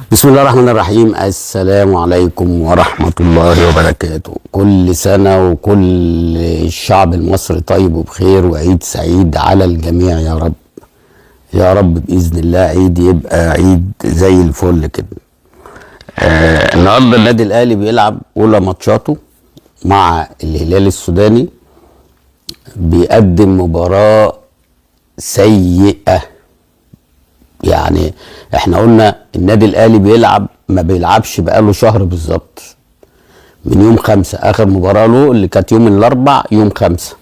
بسم الله الرحمن الرحيم. السلام عليكم ورحمة الله وبركاته. كل سنة وكل الشعب المصري طيب وبخير، وعيد سعيد على الجميع يا رب يا رب بإذن الله. عيد يبقى عيد زي الفل كده. النهارده النادي الأهلي بيلعب أولى ماتشاته مع الهلال السوداني، بيقدم مباراة سيئة. يعني احنا قلنا النادي الاهلي بيلعب ما بيلعبش بقاله شهر بالظبط، من يوم 5 اخر مباراة له اللي كانت يوم الاربع يوم 5.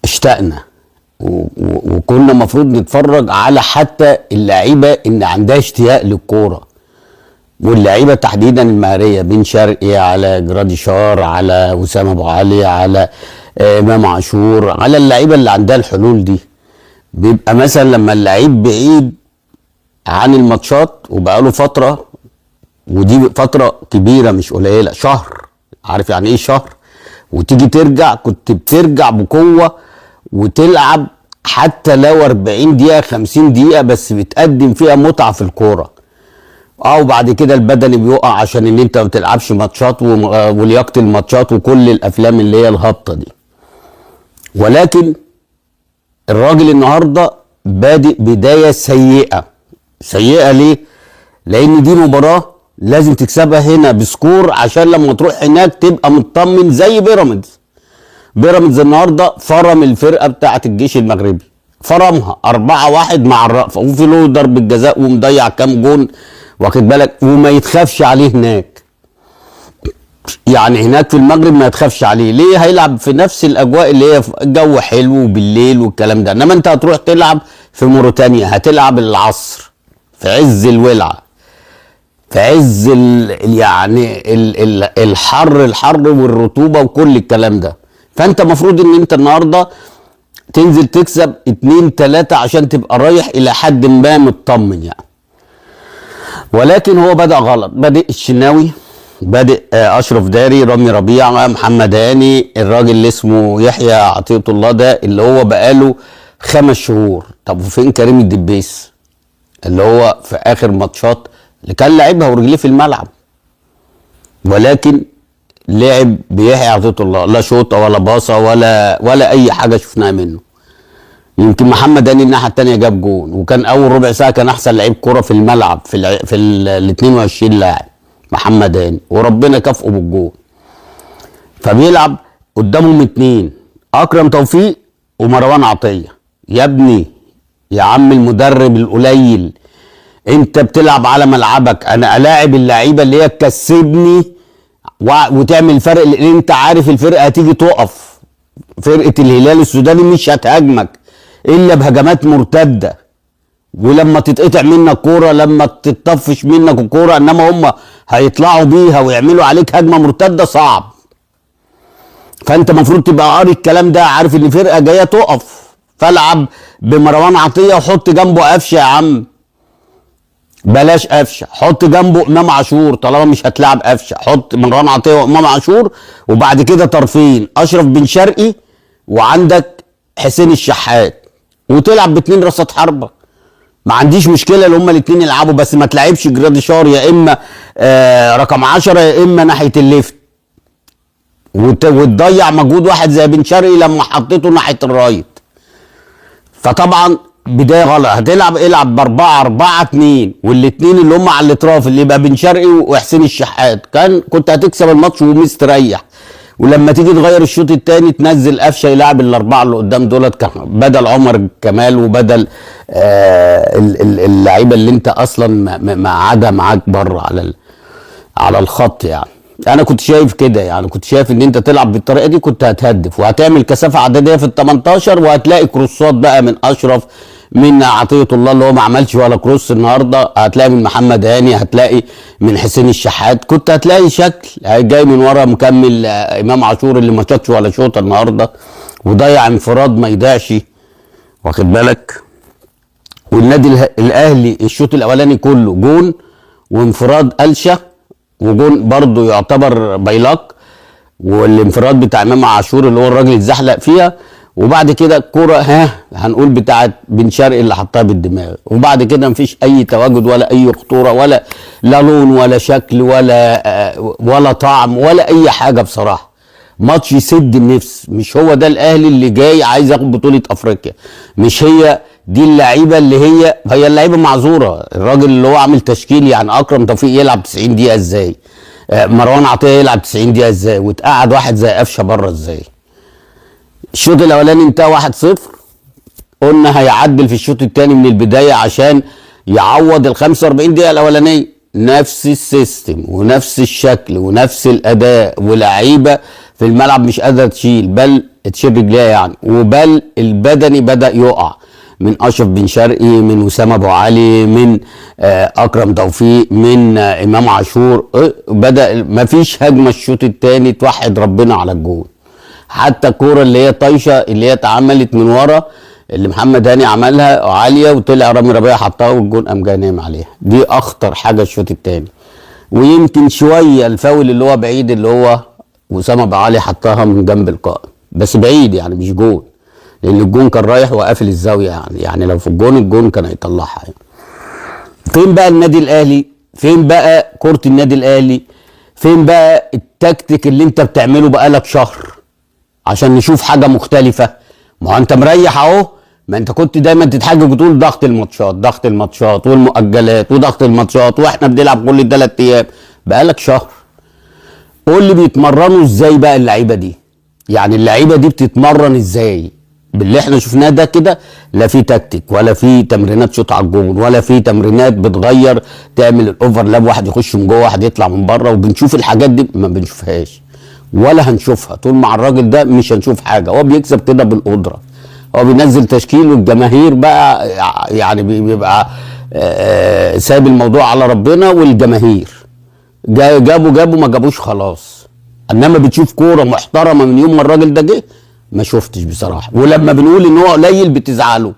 اشتقنا وكنا المفروض نتفرج على حتى اللعيبة ان عندها اشتياق للكورة، واللعيبة تحديدا المهاريه، بن شرقي على جراديشار على وسام ابو علي على امام عاشور، على اللعيبة اللي عندها الحلول دي. بيبقى مثلا لما اللعيب بعيد عن الماتشات وبقاله فترة، ودي فترة كبيرة مش قليله، شهر، عارف يعني ايه شهر، وتيجي ترجع كنت بترجع بقوة وتلعب حتى لو 40 دقيقة 50 دقيقة، بس بتقدم فيها متعه في الكورة. وبعد كده البدني بيقع عشان ان انت ما بتلعبش ماتشات ولياقه الماتشات وكل الافلام اللي هي الهابطه دي. ولكن الراجل النهارده بادئ بداية سيئه. سيئه ليه؟ لان دي مباراة لازم تكسبها هنا ب score عشان لما تروح هناك تبقى مطمن زي بيراميدز. بيراميدز النهارده فرم الفرقة بتاعه الجيش المغربي، فرمها 4-1 مع الرأفة، وفي له ضربه جزاء ومضيع كام جون، واخد بالك، وما يتخافش عليه هناك. يعني هناك في المغرب ما يتخافش عليه، ليه؟ هيلعب في نفس الاجواء اللي هي الجو حلو وبالليل والكلام ده. انما انت هتروح تلعب في موريتانيا، هتلعب العصر في عز الولعه، في عز يعني ال الحر، الحر والرطوبة وكل الكلام ده. فانت المفروض ان انت النهارده تنزل تكسب 2-3 عشان تبقى رايح الى حد ما مطمن يعني. ولكن هو بدأ غلط، بادئ الشناوي، بادئ اشرف داري، رامي ربيعة، محمد هاني، الراجل اللي اسمه يحيى عطية الله ده اللي هو بقاله 5 شهور. طب وفين كريم الدبيس اللي هو في اخر ماتشات اللي كان لعبها ورجليه في الملعب، ولكن لعب بيحيى عطية الله، لا شوطه ولا باصة ولا اي حاجة شفناها منه. يمكن محمد هاني الناحية الثانية جاب جون، وكان اول ربع ساعة كان احسن لعيب كورة في الملعب في ال 22 لاعب محمد هاني، وربنا كافئه بالجون. فبيلعب قدامهم 2، اكرم توفيق ومروان عطية. يا ابني يا عم المدرب القليل، انت بتلعب على ملعبك، انا الاعب اللعيبة اللي هي تكسبني وتعمل فرق، لان انت عارف الفرقة هتيجي تقف. فرقه الهلال السوداني مش هتهاجمك الا بهجمات مرتدة، ولما تتقطع منك كورة، لما تتطفش منك الكورة، انما هم هيطلعوا بيها ويعملوا عليك هجمة مرتدة صعب. فانت المفروض تبقى قاري الكلام ده، عارف ان فرقه جاية تقف، فالعب بمروان عطية وحط جنبه قفشه يا عم، بلاش قفشه، حط جنبه امام عاشور طالما مش هتلعب قفشه، حط مروان عطية وامام عاشور، وبعد كده طرفين اشرف بن شرقي وعندك حسين الشحات، وتلعب ب2 راسات حربه. ما عنديش مشكلة لو هما الاثنين يلعبوا، بس ما تلعبش جراديشار يا اما رقم 10 يا اما ناحية ال left، وتضيع مجهود واحد زي بن شرقي لما حطيته ناحية ال right. فطبعا بداية غلط. هتلعب العب ب4-4-2، والاثنين اللي هم على الاطراف اللي يبقى بن شرقي وحسين الشحات، كنت هتكسب الماتش ومستريح. ولما تيجي تغير الشوط الثاني تنزل قفشه يلعب الاربعة اللي قدام دولت بدل عمر كمال وبدل اللعيبة اللي انت اصلا مقعدها معاك بره على الخط. يعني انا كنت شايف كده، يعني كنت شايف ان انت تلعب بالطريقة دي كنت هتهدف وهتعمل كثافة عددية في ال 18، وهتلاقي كروسات بقى من اشرف، من عطية الله اللي هو ما عملش ولا كروس النهارده، هتلاقي من محمد هاني، هتلاقي من حسين الشحات، كنت هتلاقي شكل جاي من ورا مكمل امام عاشور اللي ما شاطش ولا شوطه النهارده وضيع انفراد ما يضيعش، واخد بالك. والنادي الاهلي الشوط الاولاني كله جون وانفراد قلشه، وجون برضو يعتبر بايلاك، والانفراد بتاع امام عاشور اللي هو الراجل اتزحلق فيها، وبعد كده الكرة ها هنقول بتاعت بن شرقي اللي حطها بالدماغ، وبعد كده مفيش اي تواجد ولا اي خطورة، ولا لا لون ولا شكل ولا طعم ولا اي حاجة. بصراحة ماتش يسد النفس. مش هو ده الاهلي اللي جاي عايز ياخد بطوله افريقيا، مش هي دي اللعيبة اللي هي اللعيبة معذوره. الراجل اللي هو عامل تشكيل، يعني اكرم توفيق يلعب 90 دقيقة ازاي؟ مروان عطية يلعب 90 دقيقة ازاي؟ وتقعد واحد زي قفشه بره ازاي؟ الشوط الاولاني انتهى 1-0، قلنا هيعدل في الشوط الثاني من البداية عشان يعوض ال 45 دقيقة الاولانية. نفس ال system ونفس الشكل ونفس الاداء، ولاعيبه في الملعب مش قادرة تشيل، بل تشيل رجليها يعني، وبل البدني بدا يقع من اشرف بن شرقي، من وسام ابو علي، من اكرم توفيق، من امام عاشور. بدا مفيش هجمة الشوط الثاني توحد ربنا على الجول. حتى الكورة اللي هي طايشه اللي هي اتعملت من ورا اللي محمد هاني عملها عالية، وطلع رامي ربيعة حطها والجون قام جاي نايم عليها. دي اخطر حاجة الشوط الثاني. ويمكن شوية الفاول اللي هو بعيد اللي هو وسام ابو علي حطها من جنب القائم، بس بعيد يعني مش جون، لان الجون كان رايح وقافل الزاوية، يعني لو في الجون الجون كان هيطلعها يعني. فين بقى النادي الاهلي؟ فين بقى كره النادي الاهلي؟ فين بقى التكتيك اللي انت بتعمله بقالك شهر عشان نشوف حاجة مختلفة؟ ما هو انت مريح اهو، ما انت كنت دايما تتحجج وتقول ضغط الماتشات، ضغط الماتشات والمؤجلات وضغط الماتشات، واحنا بنلعب كل 3 ايام. بقالك شهر. قول لي بيتمرنوا ازاي بقى اللعيبة دي؟ يعني اللعيبة دي بتتمرن ازاي؟ باللي احنا شفناه ده كده، لا في تكتيك ولا في تمرينات شوط على الجون، ولا في تمرينات بتغير تعمل ال overlap، واحد يخش من جوه واحد يطلع من بره، وبنشوف الحاجات دي ما بنشوفهاش ولا هنشوفها. طول مع الراجل ده مش هنشوف حاجة. هو بيكسب كده بالقدرة، هو بينزل تشكيل والجماهير بقى يعني بيبقى سايب الموضوع على ربنا، والجماهير جابوا ما جابوش خلاص. انما بتشوف كورة محترمه من يوم ما الراجل ده جه ما شفتش بصراحة. ولما بنقول ان هو قليل بتزعلوا.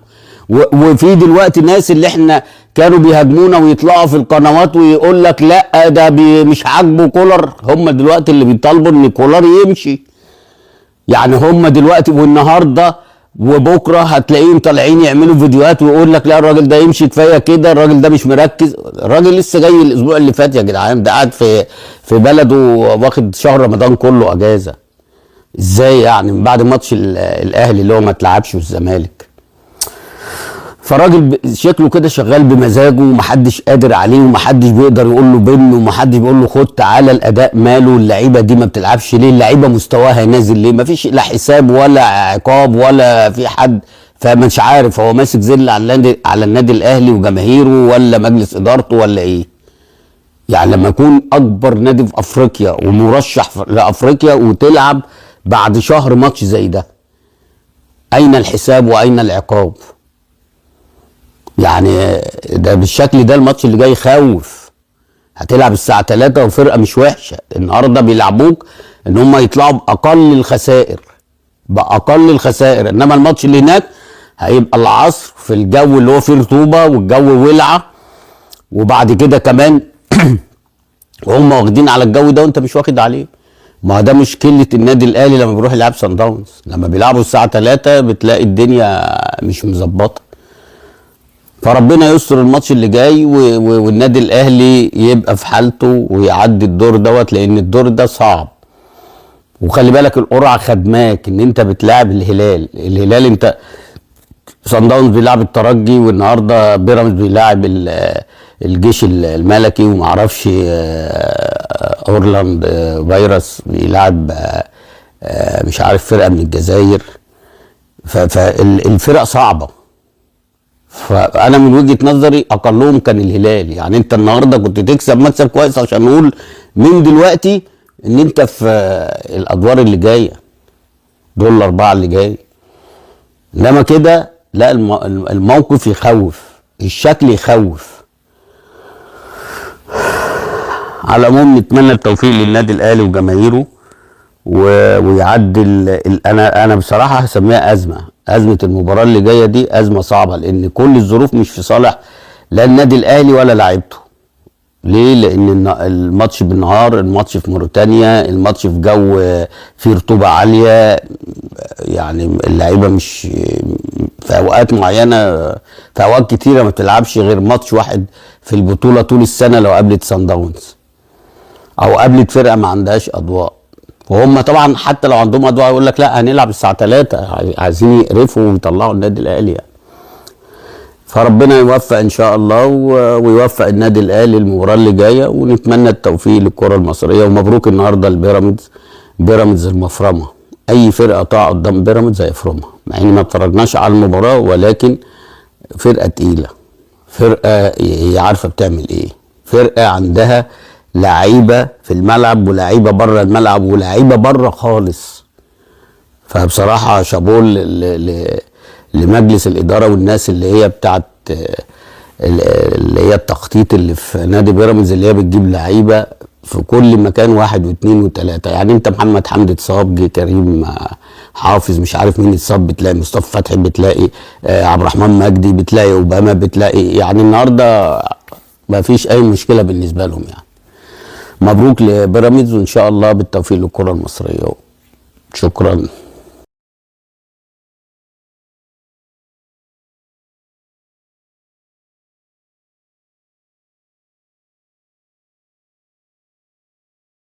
وفي دلوقتي ناس اللي احنا كانوا بيهاجمونا ويطلعوا في القنوات ويقول لك لا ده مش عاجبه كولر، هم دلوقتي اللي بيطالبوا ان كولر يمشي. يعني هم دلوقتي والنهارده وبكره هتلاقيهم طالعين يعملوا فيديوهات ويقول لك لا الراجل ده يمشي كفاية كده، الراجل ده مش مركز، الراجل لسه جاي الاسبوع اللي فات يا جدعان، ده قاعد في بلده واخد شهر رمضان كله اجازه. ازاي يعني من بعد ماتش الاهلي اللي هو ما اتلعبش والزمالك؟ فراجل شكله كده شغال بمزاجه ومحدش قادر عليه ومحدش بيقدر يقول له بن ومحدش بيقول له خد تعالى. الاداء ماله؟ اللعيبة دي ما بتلعبش ليه؟ اللعيبة مستواها نازل ليه؟ مفيش لا حساب ولا عقاب ولا في حد. فمش عارف هو ماسك زل على النادي الاهلي وجماهيره ولا مجلس ادارته ولا ايه. يعني لما يكون اكبر نادي في افريقيا ومرشح لافريقيا وتلعب بعد شهر ماتش زي ده، اين الحساب واين العقاب؟ يعني ده بالشكل ده الماتش اللي جاي يخوف. هتلعب الساعة 3 وفرقة مش وحشة. النهاردة بيلعبوك ان هم يطلعوا بأقل الخسائر، بأقل الخسائر. انما الماتش اللي هناك هيبقى العصر في الجو اللي هو فيه رطوبة والجو ولعة، وبعد كده كمان وهم واخدين على الجو ده وانت مش واخد عليه. ما ده مشكلة النادي الاهلي لما بيروح يلعب سان داونز، لما بيلعبوا الساعة 3 بتلاقي الدنيا مش مظبطة. فربنا يستر الماتش اللي جاي والنادي الاهلي يبقى في حالته ويعدي الدور دوت، لان الدور ده صعب. وخلي بالك القرعة خدماك ان انت بتلاعب الهلال. الهلال انت صن داونز بيلعب الترجي، والنهارده بيراميدز بيلاعب الجيش الملكي، ومعرفش اورلاند فيروس بيلعب مش عارف فرقه من الجزائر. فالفرق صعبة. فانا من وجهه نظري اقلهم كان الهلال. يعني انت النهارده كنت تكسب مكسب كويس عشان نقول من دلوقتي ان انت في الادوار اللي جاية، دول الاربعة اللي جاية. انما كده لا، الموقف يخوف، الشكل يخوف. على العموم نتمنى التوفيق للنادي الاهلي وجماهيره ويعدل انا بصراحة هسميها ازمة المباراة اللي جاية دي ازمة صعبة، لان كل الظروف مش في صالح لا النادي الاهلي ولا لعيبته. ليه؟ لان الماتش بالنهار، الماتش في موريتانيا، الماتش في جو فيه رطوبة عالية، يعني اللعيبة مش في اوقات معينة، في اوقات كتيرة ما بتلعبش غير ماتش واحد في البطولة طول السنة، لو قابلت سان داونز او قابلت فرقه ما عندهاش اضواء. وهم طبعا حتى لو عندهم اضواء يقول لك لا هنلعب الساعة 3، عايزين يقرفوا ويطلعوا النادي الاهلي يعني. فربنا يوفق ان شاء الله ويوفق النادي الاهلي المباراة اللي جاية، ونتمنى التوفيق للكرة المصرية. ومبروك النهارده البيراميدز، بيراميدز المفرمه، اي فرقه تقع قدام بيراميدز هيفرمها، مع ان ما اتفرجناش على المباراة، ولكن فرقه تقيلة، فرقه هي عارفه بتعمل ايه، فرقه عندها لعيبة في الملعب ولعيبة بره الملعب ولعيبة بره خالص. فبصراحة شابوه لمجلس الادارة والناس اللي هي بتاعت اللي هي التخطيط اللي في نادي بيراميدز، اللي هي بتجيب لعيبة في كل مكان، 1 و2 و3. يعني انت محمد حمدي اتصاب، جه كريم حافظ، مش عارف مين اتصاب، بتلاقي مصطفى فتحي، بتلاقي عبد الرحمن مجدي، بتلاقي اوباما، بتلاقي يعني النهارده ما فيش اي مشكلة بالنسبة لهم يعني. مبروك لبيراميدز، وان شاء الله بالتوفيق للكرة المصرية. شكرا.